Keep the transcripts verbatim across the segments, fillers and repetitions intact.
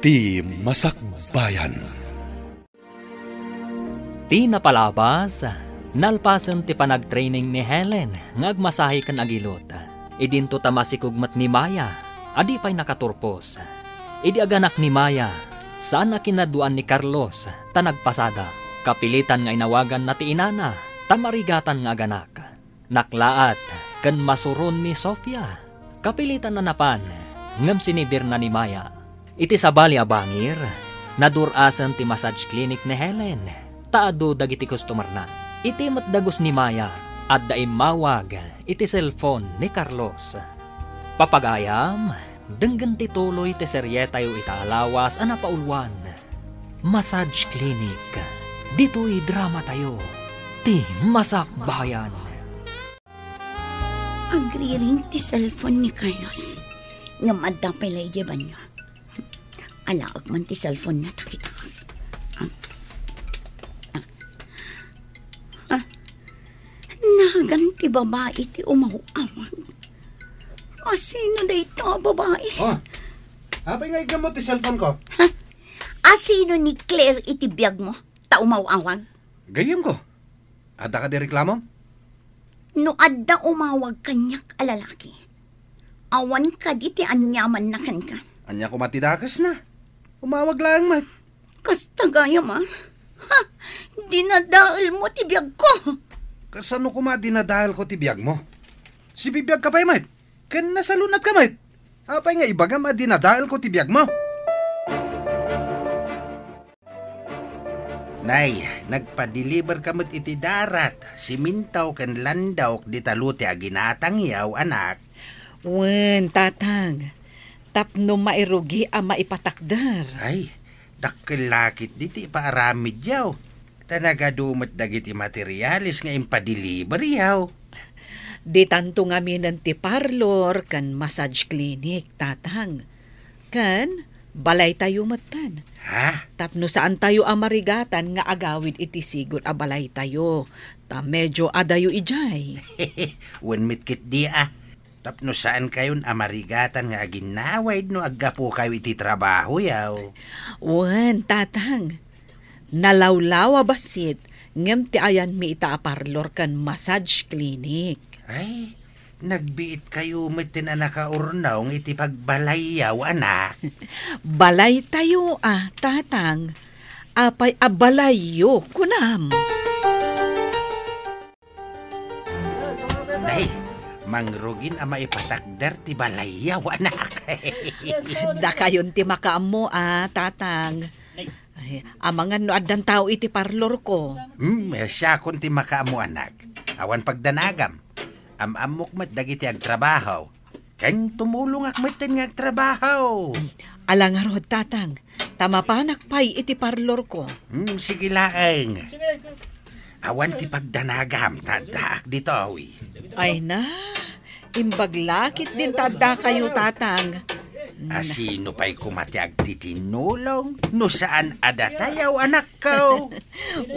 Ti Masakbayan. Ti napalabas, nalpasen ti panagtraining ni Helen nga agmasahe ken agilot. Idinto ta masikog met ni Maya a di pay nakaturpos. Idi aganak ni Maya, saan a kinaduan ni Carlos ta nagpasada. Kapilitan nga inawaganna ti inana ta marigatan nga aganak. Naklaat ken masuron ni Sofia. Kapilitan a napan, ngem sinidirna ni Maya. Iti sabali a bangir, nadur-asen ti massage clinic ni Helen, ta adu dagiti customerna. Iti met dagus ni Maya, adda immawag iti cellphone ni Carlos. Papagayam, denggen ti tuloy ti serietayo ita a lawas a napauluan. Massage Clinic. Ditoy dramatayo, ti Masakbayan. Agriring ti cellphone ni Carlos. Ngem adda pay la idiay banio. Alaek man ti cellphone na ta kita. Ah. Ah. Ah. Nagan ti babai ti umaw-awag. Asino dayta a babai? Oh. Apay nga igam mo ti cellphone ko? Ha? Asino ni Claire iti biag mo? Ta umaw-awag? Gayyem ko. Adda kadi reklamo? No adda umawag kaniak a lalaki, awan kadi ti aniamanna kenka? Ania koma ti dakesna? Umawag laeng met. Kasta gayam a. Ha? Dinadael mo ti biag ko. Kasano koma dinadael ko ti biag mo? Sibibiag ka pay met. Ken nasalunat ka met. Apay nga ibagam a dinadael ko ti biag mo? Nay, nagpadeliver ka met iti darat, siminto ken landok dita lote a ginatangyaw, anak. Wen, tatang. Tapno mairugi a maipatakder. Ay, dakkel la ketdi ti ipaaramidyaw. Ta nagadu met dagiti materiales nga impadeliveryaw. Ditanto ngaminen ti parlor ken massage clinic, tatang. Ken balaytayo metten. Ha? Tapno saantayo a marigatan nga agawid iti sigud a balaytayo, ta medio adayo idiay. Wen met ketdi a. Tapno saankayon a marigatan nga aginnawid no aggapukayo iti trabahoyaw. Wen, tatang. Nalawlaw a bassit, ngem ti ayanmi ita a parlor ken massage clinic. Ay, nagbiitkayo metten a nakaurnong iti pagbalayyaw, anak. Balaytayo a, tatang. Apay a balayyo, kunam? Nay, mangrugin a maipatakder ti balayyaw, anak. Dakayon ti makaammo a, tatang. Ay, amangan no addan tao iti parlor ko. Hmm, siakon ti makaammo, anak. Awan pagdanagam. Am-ammok met dagiti agtrabaho. Ken tumulongak metten nga agtrabaho. Ala ngarud, tatang, ta mapanak pay iti parlor ko. Hmm, sige laeng. Awan ti pagdanagam, ta addaak ditoy. Ay na, imbag la ketdin ta addakayo, tatang. Asino pay koma ti agtitinnulong no saan a datayaw, anakko?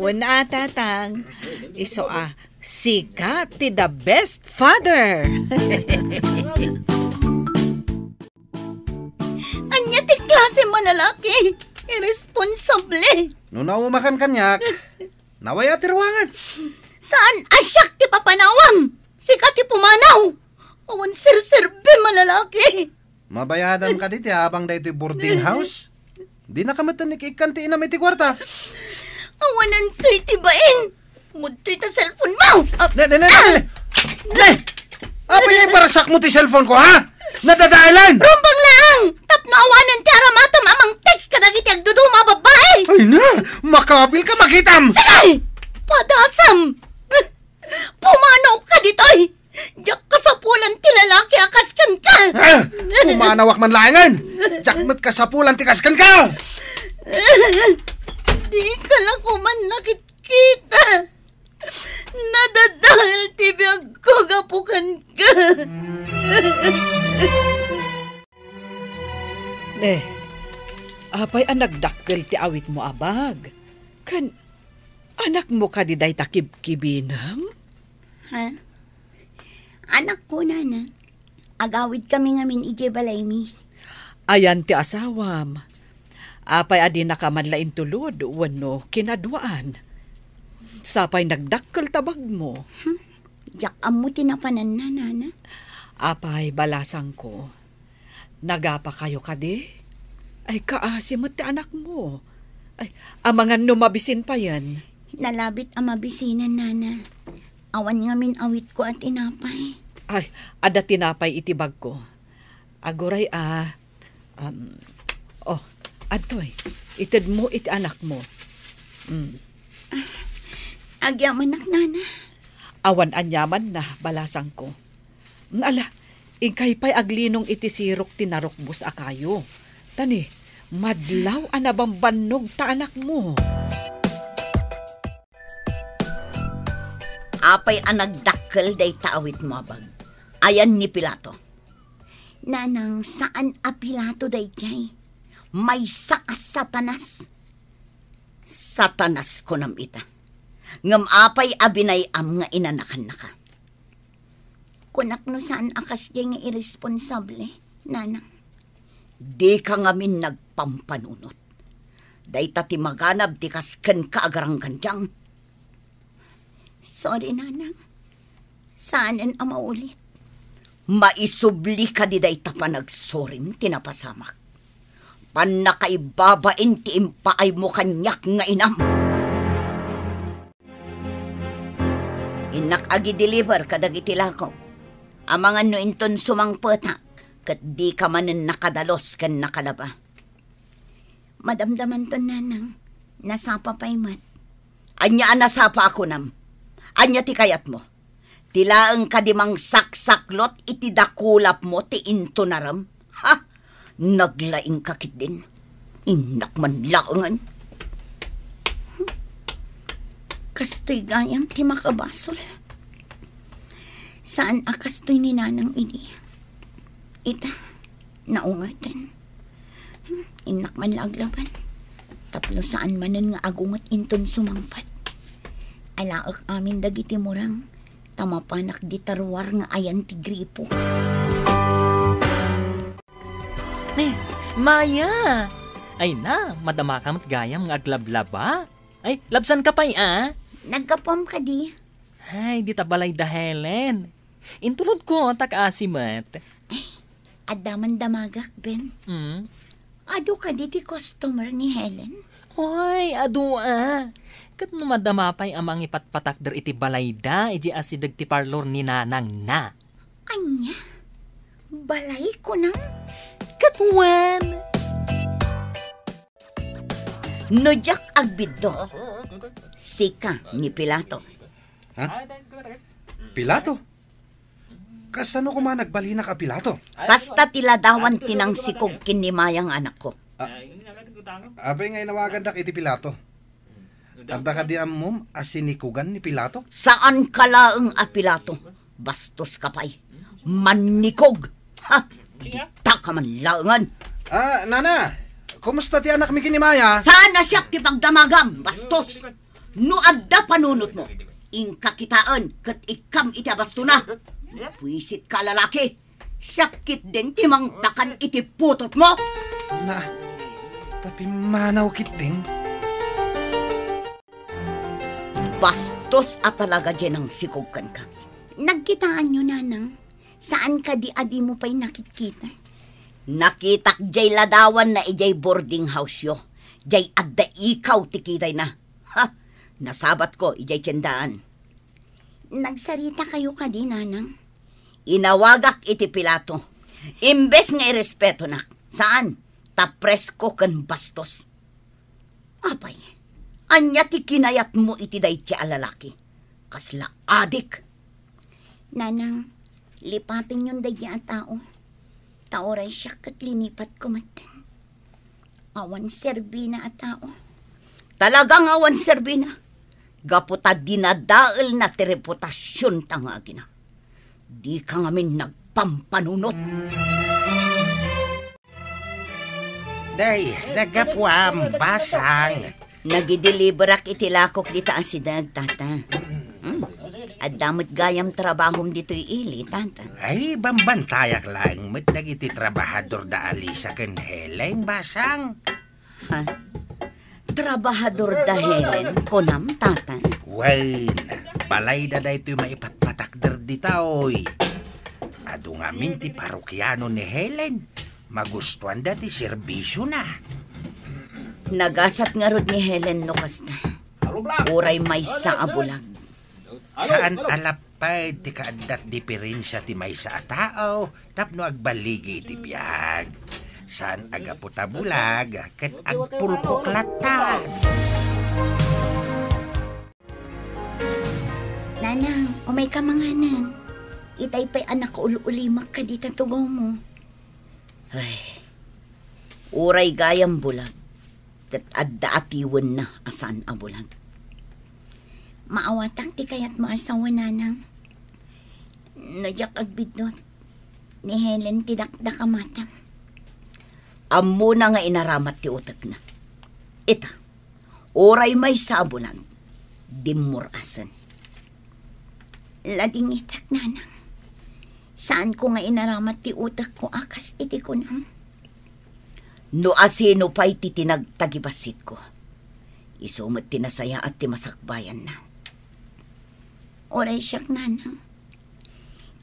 Wen a, tatang. Isu a, sika ti the best father. Ania ti klase a lalaki? Irresponsable. No naumakan kaniak, nawaya ti ruangan. Saan a siak ti papanawam? Sika ti pumanaw. Awan serserbi a lalaki. Mabayadam kadi ti abang daytoy boarding house? Dinaka met ikkan ti inam iti kuarta. Awanan kay ti bain. Mudtoy ta cellphone mo. Ah, ne, ne, ne, ne, ne. Ne! Apay nga ibarsak mo ti cellphone ko, ha? Nadadaelan! Rumbeng lang! Tapno awanan ti aramatam a mang-text kadagiti agduduma a babbai! Ay na! Makabil ka, makitam! Sige! Padasam! Pumanaw ka ditoy! Diak kasapulan ti lalaki a kas kenka! Ah! Pumanawak man laengen! Diak met kasapulan ti kas kenka! Di ka la koma nakitkita! Nadadael ti biagko gapu kenka! Ne, apay a nagdakkel ti awitmo a bag? Ken anakmo kadi dayta kibkibinem? Ha? Anakko, nana. Agawidkami ngamin idiay balaymi. Ayan ti asawam. Apay a dinaka man la intulod wenno kinaduaan? Sapay nagdakkel ta bagmo. Hmm, diak ammo ti napananna, nana. Apay, balasangko, nagapakayo kadi? Ay, kaasi met ti anakmo. Ay, amangan no mabisin payen. Nalabit a mabisinan, nana. Awan ngamin awitko a tinapay. Ay, adda tinapay iti bagko. Aguray a, um, oh, adtoy, itedmo iti anakmo. Mm. Agyamanak, nana. Awan aniamanna, balasangko. Ala, inkay pay aglinong iti sirok ti narukbos a kayo. Tani, madlaw a nabambannog ta anakmo. Apay a nagdakkel dayta awitmo a bag? Ayan ni Pilato? Nanang, saan a Pilato daydiay. Maysa a Satanas. Satanas kunam ita. Ngem apay a binay-am nga inanakannaka? Kunak no saan a kasdiay nga irresponsable, nanang. Dika ngamin nagpampanunot. Dayta ti maganab ti kas kenka a garanggandiang. Sorry, nanang. Saanen a maulit. Maisubli kadi dayta panagsorim ti napasamak. Pannakaibabain ti impaaymo kaniak nga inam. Innak agi-deliver kadagiti lakok. Amangan no inton sumangpetak, ket dika manen nakadalus ken nakalaba. Madamdamanton, nanang. Nasapa pay met. Ania a nasapa a kunam? Ania ti kayatmo? Ti laeng kadi mangsaksaklot iti dakulapmo ti intunarem? Ha? Naglaingka ketdin. Innak man laengen. Kastoy gayam ti makabasol. Saan a kastoy ni nanang idi. Ita, naungerten. Hmm, innak man la aglaban. Tapno saan manen nga agunget inton sumangpet. Alaek amin dagiti murang, ta mapanak dita ruar nga ayan ti gripo. Ne, Maya! Ay na, madamaka met gayam nga aglablaba. Ay, labsanka pay, a? Naggapuam kadi. Ay, dita balay da Helen. Intulodko, ta kaasi met. Ay, adda man damagak, Ben. Mm. Adu kadi ti customer ni Helen? Oy, adu a. Ket no madama pay a mangipatpatakder iti balayda, idiay asideg ti parlor ni nanangna. Ania? Balay kunam? Ket wen. No diak agbiddut, sika ni Pilato. Ha? Pilato? Kasano koma nagbalinak a Pilato? Kasta ti ladawan ti nangsikog ken ni Maya nga anakko. A-, apay nga inawagandak iti Pilato? Adda kadi ammom a sinikugan ni Pilato? Saanka laeng a Pilato. Bastoska pay. Mannikog. Ha? Dita ka man laengen. Ah, nana, kumusta ti anakmi ken ni Maya? Saan a siak ti pagdamagam, bastos. No adda panunotmo, inka kitaen ket ikkam iti abastona. Buisitka a lalaki. Siak ketdin ti mangpakan iti putotmo. Na, ta pimmanaw ketdin. Bastos a talaga diay nangsikog kenka. Nagkitaanyo, nanang? Saan kadi a dimo pay nakitkita? Nakitak diay ladawanna idiay boarding house-yo. Diay adda ikaw ti kitayna. Ha! Nasabatko idiay tiendaan. Nagsaritakayo kadi, nanang? Inawagak iti Pilato. Imbes nga irespetonak, saan, ta presko ken bastos. Apay, ania ti kinayatmo iti daydiay a lalaki? Kasla adik. Nanang, lipatenyon daydiay a tao. Ta uray siak ket linipatko metten. Awan serbina a tao. Talaga nga awan serbina. Gapu ta dinadaelna ti reputasionta nga agina. Dika ngamin nagpampanunot. Day, naggapuam, basang. Nagideliverak iti lakok dita asideg, tata. Hmm. Adda met gayam trabahom ditoy ili, tata. Ay, bambantayak laeng met dagiti trabahador da Alisa ken Helen, basang. Ha? Trabahador da Helen, kunam, Tatang? Wen, balayda daytoy maipatpatakder ditoy. Adu ngamin ti parokiano ni Helen. Magustuanda ti serbisiona. Nagasat ngarud ni Helen no kasta. Uray maysa a bulag. Saan a lapad ti kaaddat diferensia ti maysa a tao tapno agballigi iti biag. Saan a gapu ta bulag ket agpulkok latta. Nanang, umayka manganen. Itay pay a nakaul-ulimak kadita tugaw mo. Ay, uray gayam bulag, ket adda atiwenna a saan a bulag. Maawatak ti kayatmo a sawen, Nanang. No diak agbiddut, ni Helen ti dakdakamatam. Ammona nga inaramat ti utekna. Ita, uray maysa a bulag, dimmur-asen. Ladingitak, Nanang. Saanko nga inaramat ti utekko a kas iti kunam. No asino pay ti tinagtagibasitko, isu met ti nasayaat ti masakbayanna. Uray siak, Nanang,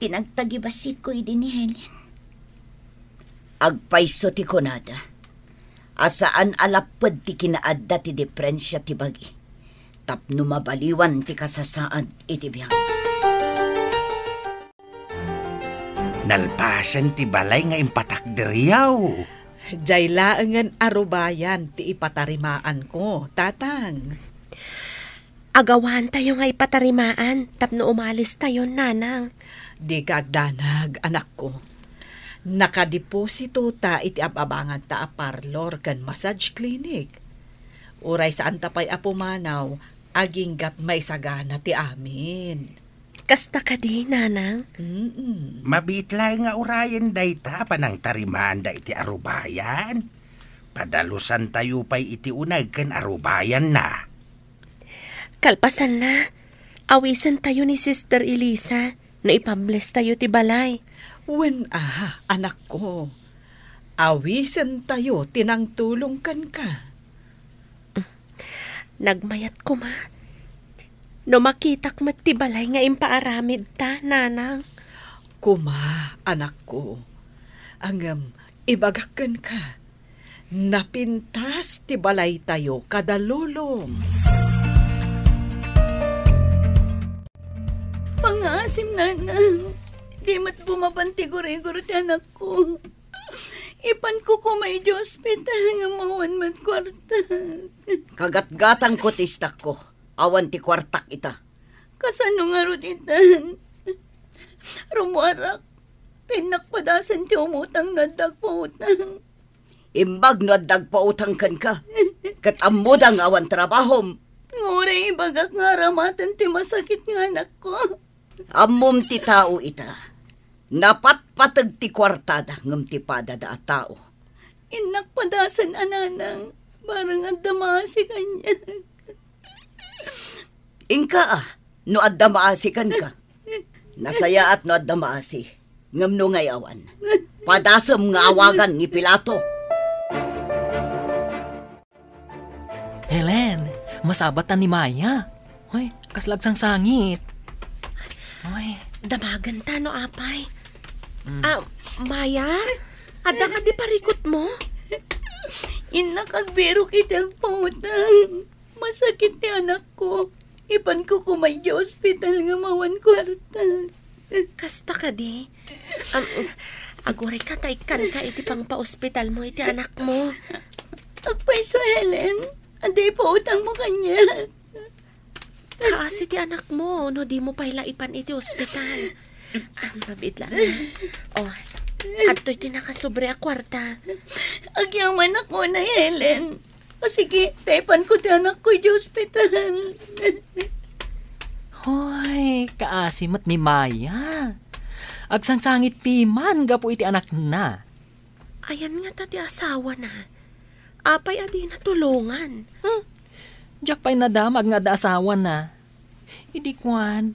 tinagtagibasitko idi ni Helen. Agpayso ti kunada a saan a lapped ti kinaadda ti diferensia ti bagi tapno mabaliwan ti kasasaad iti biag. Nalpasen ti balay nga impatakderyaw. Diay laengen a rubayan ti ipatarimaanko, Tatang. Agawantayo nga ipatarimaan tapno umalistayon, Nanang. Dika agdanag, anakko. Nakadeposito ta iti ab-abanganta a parlor ken massage clinic. Uray saanta pay a pumanaw, aginggat maisagana ti amin. Kasta kadi, Nanang? Mm-mm. Mabiit laeng nga urayen dayta a panangtarimaanda iti arubayan. Padalusantayo pay iti uneg ken arubayanna. Kalpasanna, awisentayo ni Sister Elisa no ipablestayo ti balay. Wen a, anakko. Awisentayo ti nangtulong kenka. Nagmayat koma no makitak met ti balay nga impaaramidta, Nanang. Koma, anakko. Ngem, ibagak kenka, napintas ti balaytayo kada lulong. Pangngaasim, Nanang. Di met bumaban ti gurigor ti anakko. Ipanko koma idiay ospital ngem awan met kuarta. Kagatgatangko ti istakko. Awan ti kuartak ita. Kasano ngarud itan? Rummuarak. Innak padasen ti umutang no adda agpautang. Imbag no adda agpautang kenka. Ket ammoda nga awan trabahom. Nga uray ibagak nga aramaten ti masakit nga anakko. Ammom ti tao ita. Napatpateg ti kuartada ngem ti padada a tao. Innak padasen a, Nanang, bareng adda maasi kaniak. Inka a, no adda maasi kenka. Nasayaat no adda maasi, ngem no ngay awan, padasem nga awagan ni Pilato. Helen, masabatan ni Maya. Hoy, kasla agsangsangit. Hoy. Damagenta no apay. Mm. Ah, Maya? Adda kadi parikutmo? Innak agbirok iti agpautang. Masakit ti anakko. Ipanko koma idiay ospital ngem awan kuarta. Kasta kadi? Am, agurayka ta ikkanka iti pangpaospitalmo iti anakmo. Agpayso, Helen. Adda ipautangmo kaniak. Kaasi ti anakmo no dimo pay la ipan iti ospital. Ah, mabiit la. Oh, adtoy ti nakasobra a kuarta. Agyamanak unay, Helen. O sige, ta ipanko ti anakko idiay ospital. Hoy, kaasi met ni Maya. Agsangsangit piman gapu iti anakna. Ayan ngata ti asawana? Apay a dina tulongan? Hmm. Diak pay nadamag nga adda asawana. Idi kuan,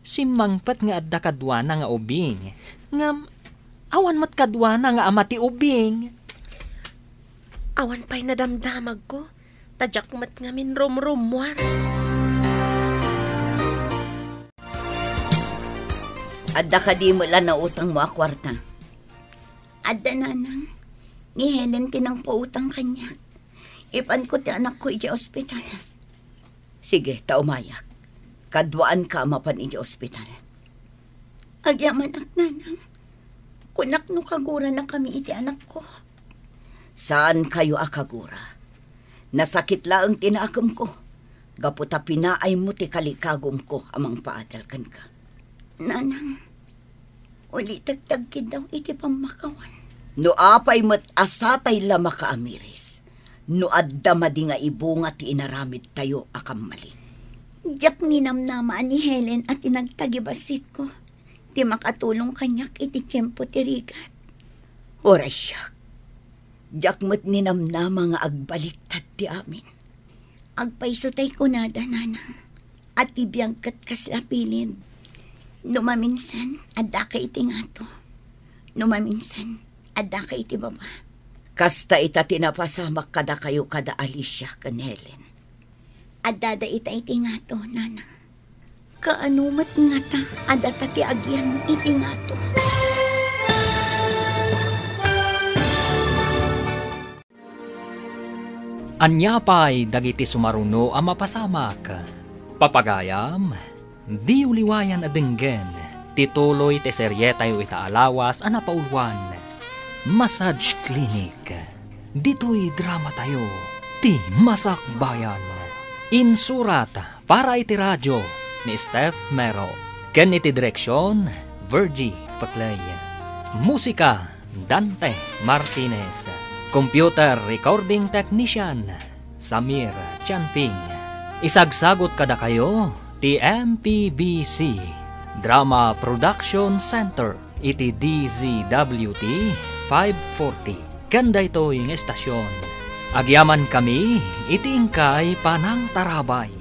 simmangpet nga adda kaduana nga ubing. Ngem, awan met kaduana nga ama ti ubing. Awan pay nadamdamagko, ta diak met ngamin rumrummuar. Adda kadi met la nautangmo a kuarta? Adda, nanang. Ni Helen ti nangpautang kaniak. Ipanko ti anakko idiay ospital. Sige, ta umayak. Kaduaanka a mapan idiay ospital. Agyamanak, nanang. Kunak no kaguranakami iti anakko. Saankayo a kagura. Nasakit laeng ti nakemko, gapu ta pinaaymo ti kalikagumko a mangpaadal kenka. Nanang, ulitek ti agkiddaw iti pammakawan. No apay met a satay la makaamiris, no adda madi nga ibunga ti inaramidtayo a kammalin. Diak ninamnama a ni Helen a ti nagtagibassitko ti makatulong kaniak iti tiempo ti rigat. Uray siak, diak met ninamnama nga agbaliktad ti amin. Agpayso tay kunada, nanang, a ti biag ket kasla pilin. No maminsan, addaka iti ngato. No maminsan, addaka iti baba. Kasta ita ti napasamak kadakayo kada Alicia ken Helen. Addada ita iti ngato, nanang. Kaano met ngata a data ti agyam iti ngato? Ania pay dagiti sumaruno a mapasamak? Papagayam, diyo liwayan a denggen ti tuloy ti serietayo ita a lawas a napauluan, Massage Clinic. Ditoy dramatayo, ti Masakbayan. Insurat para iti radio ni Steph Mero, ken iti direksion, Virgie Paclay. Musika, Dante Martinez. Computer recording technician, Samir Chanping. Isagsagut kadakayo ti M P B C Drama Production Center iti D Z W T five forty. Ken daytoy nga estasion, agyamankami iti inkay panangtarabay.